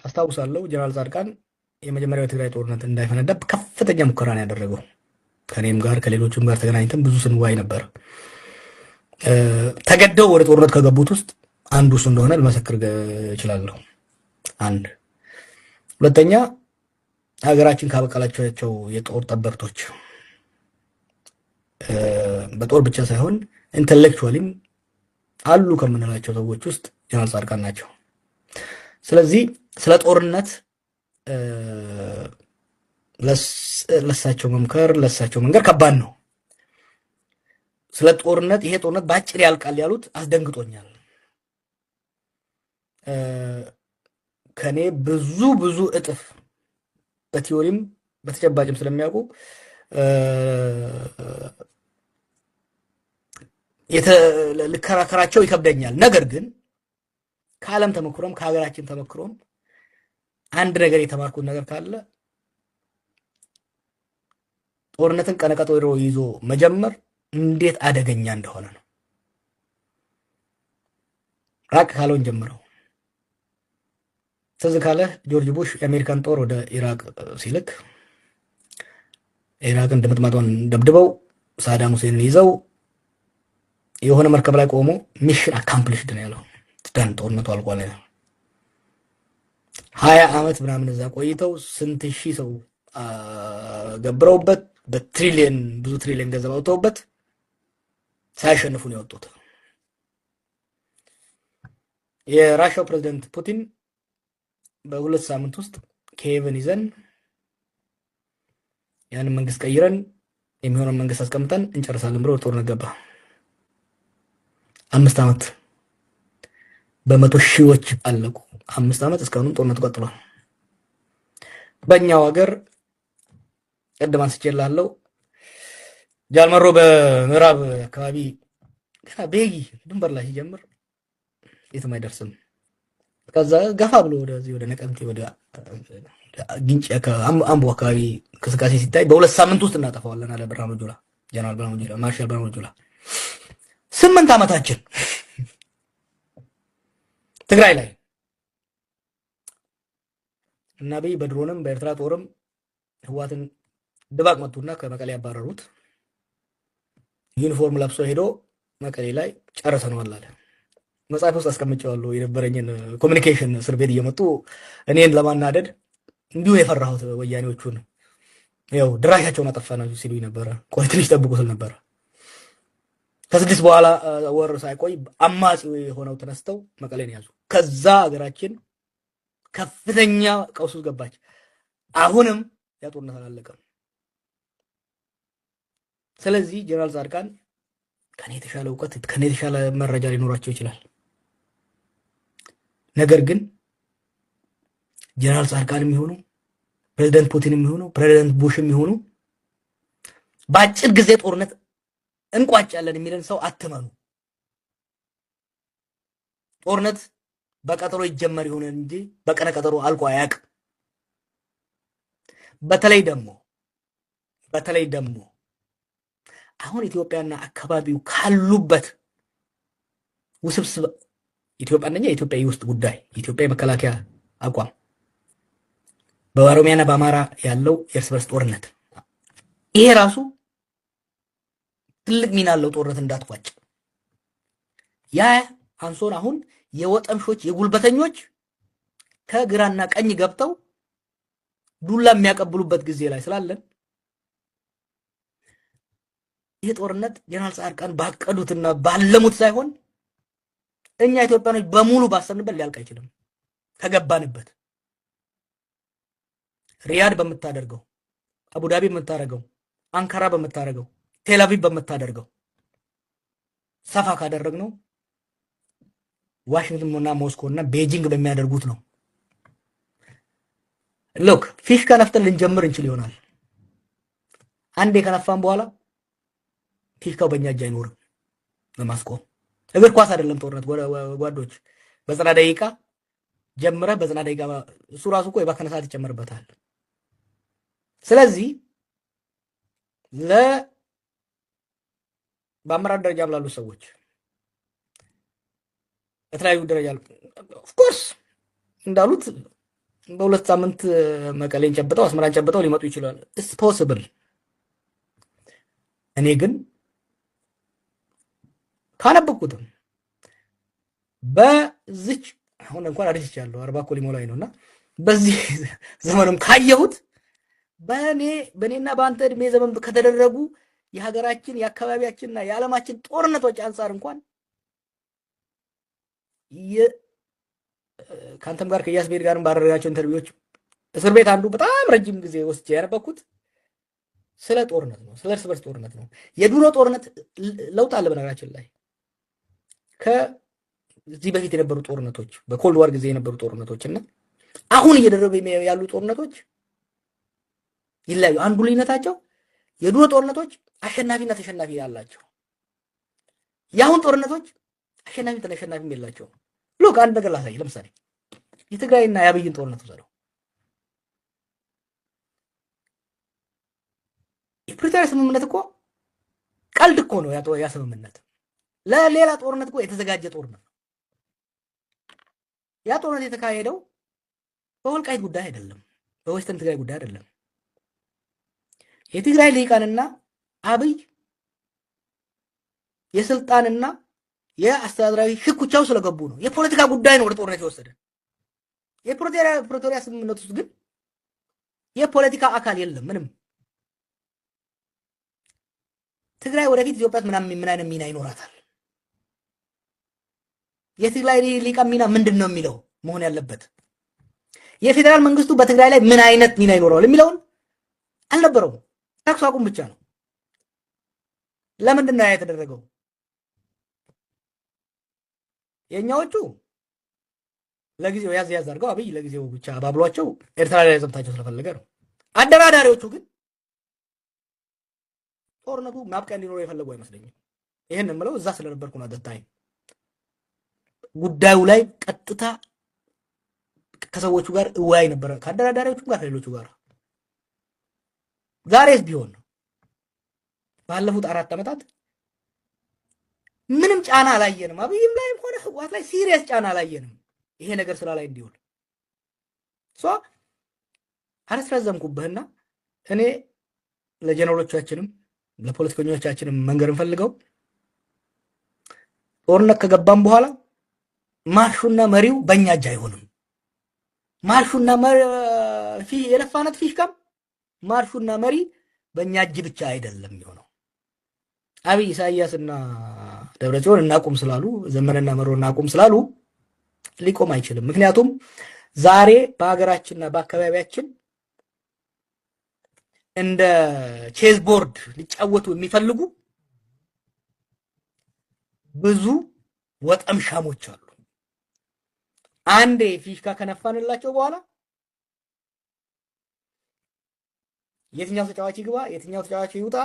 አስታውሳለሁ ጀነራል ጻድቃን የመጀመሪያው የትግራይ ጦርነት እንዳይፈነዳ ከፍተኛ ሙከራ ነው ያደረገው። ከእኔም ጋር ከሌሎችም ጋር ተገናኝተን ብዙ ስንዋይ ነበር። ተገደው ወደ ጦርነት ከገቡት ውስጥ አንዱ እሱ እንደሆነ ልመሰክር እችላለሁ። አንድ ሁለተኛ፣ ሀገራችን ካበቀላቸው የጦር ጠበብቶች በጦር ብቻ ሳይሆን intellectually ም አሉ ከምንላቸው ሰዎች ውስጥ ጀነራል ጻድቃን ናቸው። ስለዚህ ስለ ጦርነት ለሳቸው መምከር ለሳቸው መንገር ከባድ ነው። ስለ ጦርነት ይሄ ጦርነት በአጭር ያልቃል ያሉት አስደንግጦኛል። ከኔ ብዙ ብዙ እጥፍ በ theory ም በተጨባጭም ስለሚያውቁ ልከራከራቸው ይከብደኛል። ነገር ግን ከዓለም ተመክሮም ከሀገራችን ተመክሮም አንድ ነገር የተማርኩት ነገር ካለ ጦርነትን ቀነቀጠሮ ይዞ መጀመር እንዴት አደገኛ እንደሆነ ነው። ራቅ ካለውን ጀምረው ትዝ ካለህ ጆርጅ ቡሽ የአሜሪካን ጦር ወደ ኢራቅ ሲልክ ኢራቅን ድምጥማጧን ደብድበው ሳዳም ሁሴንን ይዘው የሆነ መርከብ ላይ ቆሞ mission accomplished ነው ያለው። Done፣ ጦርነቱ አልቋል። 20 ዓመት ምናምን እዛ ቆይተው ስንት ሺህ ሰው ገብረውበት በትሪሊየን ብዙ ትሪሊየን ገንዘብ አውጥተውበት ሳያሸንፉ ነው የወጡት። የራሻው ፕሬዚደንት ፑቲን በ2 ሳምንት ውስጥ ኪየቭን ይዘን ያንን መንግስት ቀይረን የሚሆነውን መንግስት አስቀምጠን እንጨርሳለን ብሎ ጦርነት ገባ። 5 ዓመት በመቶ ሺዎች አለቁ። 5 ዓመት እስካሁንም ጦርነቱ ቀጥሏል። በእኛው ሀገር ቅድም አንስቼልሃለሁ፣ ጃልመሮ በምዕራብ አካባቢ ገና ቤጊ ድንበር ላይ ሲጀምር የትም አይደርስም። ከዛ ገፋ ብሎ ወደዚህ ወደ ነቀምቴ ወደ ግንጭ አምቦ አካባቢ እንቅስቃሴ ሲታይ በ2 ሳምንት ውስጥ እናጠፋዋለን አለ ብርሃኑ ጁላ፣ ጀነራል ብርሃኑ ጁላ፣ ማርሻል ብርሃኑ ጁላ። 8 ዓመታችን ትግራይ ላይ እና አብይ በድሮንም በኤርትራ ጦርም ህወሓትን ድባቅ መቱና ከመቀሌ ያባረሩት። ዩኒፎርም ለብሶ ሄዶ መቀሌ ላይ ጨርሰነዋል አለ። መጽሐፍ ውስጥ አስቀምጨዋለሁ የነበረኝን communication። እስር ቤት እየመጡ እኔን ለማናደድ እንዲሁ የፈራሁት ወያኔዎቹን ያው ድራሻቸውን አጠፋናችሁ ሲሉኝ ነበረ። ቆይ ትንሽ ጠብቁ ስል ነበረ። ከ6 በኋላ ወር ሳይቆይ አማጺ ሆነው ተነስተው መቀሌን ያዙ። ከዛ ሀገራችን ከፍተኛ ቀውስ ውስጥ ገባች። አሁንም ያ ጦርነት አላለቀም። ስለዚህ ጀነራል ጻድቃን ከኔ የተሻለ እውቀት ከኔ የተሻለ መረጃ ሊኖራቸው ይችላል። ነገር ግን ጀነራል ጻድቃን የሚሆኑ፣ ፕሬዚደንት ፑቲን የሚሆኑ፣ ፕሬዚደንት ቡሽ የሚሆኑ በአጭር ጊዜ ጦርነት እንቋጫለን የሚለን ሰው አትመኑ። ጦርነት በቀጠሮ ይጀመር ይሆን እንጂ በቀነ ቀጠሮ አልቆ አያውቅም። በተለይ ደግሞ አሁን ኢትዮጵያና አካባቢው ካሉበት ውስብስብ ኢትዮጵያ አንደኛ የኢትዮጵያ የውስጥ ጉዳይ፣ የኢትዮጵያ የመከላከያ አቋም፣ በኦሮሚያና በአማራ ያለው የእርስ በርስ ጦርነት ይሄ ራሱ ትልቅ ሚና አለው ጦርነት እንዳትቋጭ። ያ አንሶን አሁን የወጠምሾች የጉልበተኞች ከግራና ቀኝ ገብተው ዱላ የሚያቀብሉበት ጊዜ ላይ ስላለን ይህ ጦርነት ጀነራል ጻድቃን ባቀዱትና ባለሙት ሳይሆን እኛ ኢትዮጵያኖች በሙሉ ባሰብንበት ሊያልቅ አይችልም። ከገባንበት ሪያድ በምታደርገው፣ አቡዳቢ በምታደርገው፣ አንካራ በምታደርገው፣ ቴልአቪቭ በምታደርገው፣ ሰፋ ካደረግነው ዋሽንግተን እና ሞስኮ እና ቤጂንግ በሚያደርጉት ነው። Look፣ ፊሽካ ነፍተን ልንጀምር እንችል ይሆናል። አንዴ ከነፋን በኋላ ፊሽካው በእኛ እጅ አይኖርም ለማስቆም። እግር ኳስ አይደለም ጦርነት ጓዶች። በ90 ደቂቃ ጀምረህ በ90 ደቂቃ እሱ ራሱ እኮ የባከነ ሰዓት ይጨመርበታል። ስለዚህ በአመራር ደረጃም ላሉ ሰዎች በተለያዩ ደረጃ of course እንዳሉት በ2 ሳምንት መቀሌን ጨብጠው አስመራን ጨብጠው ሊመጡ ይችላሉ። It's possible። እኔ ግን ካነበብኩትም በዚች አሁን እንኳን አርጅቻለሁ፣ 40 እኮ ሊሞላኝ ነውና በዚህ ዘመንም ካየሁት በኔና በአንተ እድሜ ዘመን ከተደረጉ የሀገራችን የአካባቢያችንና የዓለማችን ጦርነቶች አንፃር እንኳን ካንተም ጋር ከኢያስቤድ ጋርም ባደረጋቸው interview ዎች እስር ቤት አንዱ በጣም ረጅም ጊዜ ወስጄ ያነበብኩት ስለ ጦርነት ነው፣ ስለ እርስ በርስ ጦርነት ነው። የድሮ ጦርነት ለውጥ አለ። በነገራችን ላይ ከዚህ በፊት የነበሩ ጦርነቶች፣ በ Cold War ጊዜ የነበሩ ጦርነቶች እና አሁን እየደረጉ ያሉ ጦርነቶች ይለያዩ። አንዱ ልዩነታቸው የድሮ ጦርነቶች አሸናፊና ተሸናፊ ያላቸው፣ የአሁን ጦርነቶች አሸናፊ ተሸናፊም የላቸውም። Look፣ አንድ ነገር ላሳይ። ለምሳሌ የትግራይና የአብይን ጦርነት ውሰደው። የፕሪቶሪያ ስምምነት እኮ ቀልድ እኮ ነው። ያ ስምምነት ለሌላ ጦርነት እኮ የተዘጋጀ ጦርነት ነው። ያ ጦርነት የተካሄደው በወልቃይት ጉዳይ አይደለም፣ በ Western ትግራይ ጉዳይ አይደለም። የትግራይ ልሂቃንና አብይ የስልጣንና የአስተዳደራዊ ሽኩቻው ስለገቡ ነው። የፖለቲካ ጉዳይ ነው ወደ ጦርነት የወሰደ። የፕሪቶሪያ ስምምነት ውስጥ ግን የፖለቲካ አካል የለም ምንም። ትግራይ ወደፊት ኢትዮጵያ ምን አይነት ሚና ይኖራታል? የትግራይ ልሂቃን ሚና ምንድን ነው የሚለው መሆን ያለበት። የፌዴራል መንግስቱ በትግራይ ላይ ምን አይነት ሚና ይኖረዋል የሚለውን አልነበረውም። ተኩስ አቁም ብቻ ነው። ለምንድን ነው ያ የተደረገው? የኛዎቹ ለጊዜው ያዝ ያዝ አድርገው አብይ ለጊዜው ብቻ አባብሏቸው ኤርትራ ላይ ዘምታቸው ስለፈለገ ነው። አደራዳሪዎቹ ግን ጦርነቱ ማብቂያ እንዲኖረው የፈለጉ አይመስለኝም። ይሄን የምለው እዛ ስለነበርኩ ነው። አደታይ ጉዳዩ ላይ ቀጥታ ከሰዎቹ ጋር እወያይ ነበረ፣ ከአደራዳሪዎቹ ጋር ከሌሎቹ ጋር። ዛሬስ ቢሆን ባለፉት 4 ዓመታት ምንም ጫና አላየንም። አብይም ላይም ሆነ ህወሓት ላይ serious ጫና አላየንም። ይሄ ነገር ስራ ላይ እንዲውል so አላስረዘምኩብህና እኔ ለጀነራሎቻችንም ለፖለቲከኞቻችንም መንገር እንፈልገው ጦርነት ከገባም በኋላ ማርሹና መሪው በእኛ እጅ አይሆንም። ማርሹና የለፋነት ፊሽካም ማርሹና መሪ በእኛ እጅ ብቻ አይደለም የሚሆነው። አብይ ኢሳያስና ደብረጽዮን እናቁም ስላሉ፣ ዘመነና መሮ እናቁም ስላሉ ሊቆም አይችልም። ምክንያቱም ዛሬ በሀገራችንና በአካባቢያችን እንደ chess board ሊጫወቱ የሚፈልጉ ብዙ ወጠምሻሞች አሉ። አንዴ ፊሽካ ከነፋንላቸው በኋላ የትኛው ተጫዋች ይግባ የትኛው ተጫዋች ይውጣ፣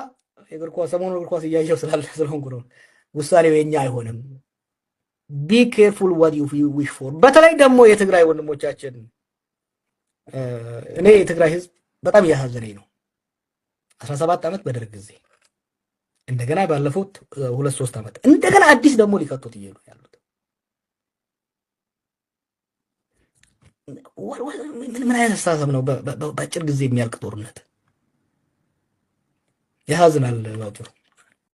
የእግር ኳስ ሰሞኑን እግር ኳስ እያየሁ ስለሆንኩ ነው፣ ውሳኔው የኛ አይሆንም። Be careful what you wish for። በተለይ ደግሞ የትግራይ ወንድሞቻችን፣ እኔ የትግራይ ህዝብ በጣም እያሳዘነኝ ነው። 17 ዓመት በደርግ ጊዜ፣ እንደገና ባለፉት 2-3 ዓመት እንደገና አዲስ ደግሞ ሊከቱት እየሄዱ ያሉት ምን አይነት አስተሳሰብ ነው? በአጭር ጊዜ የሚያልቅ ጦርነት ያሳዝናል። ባጭሩ።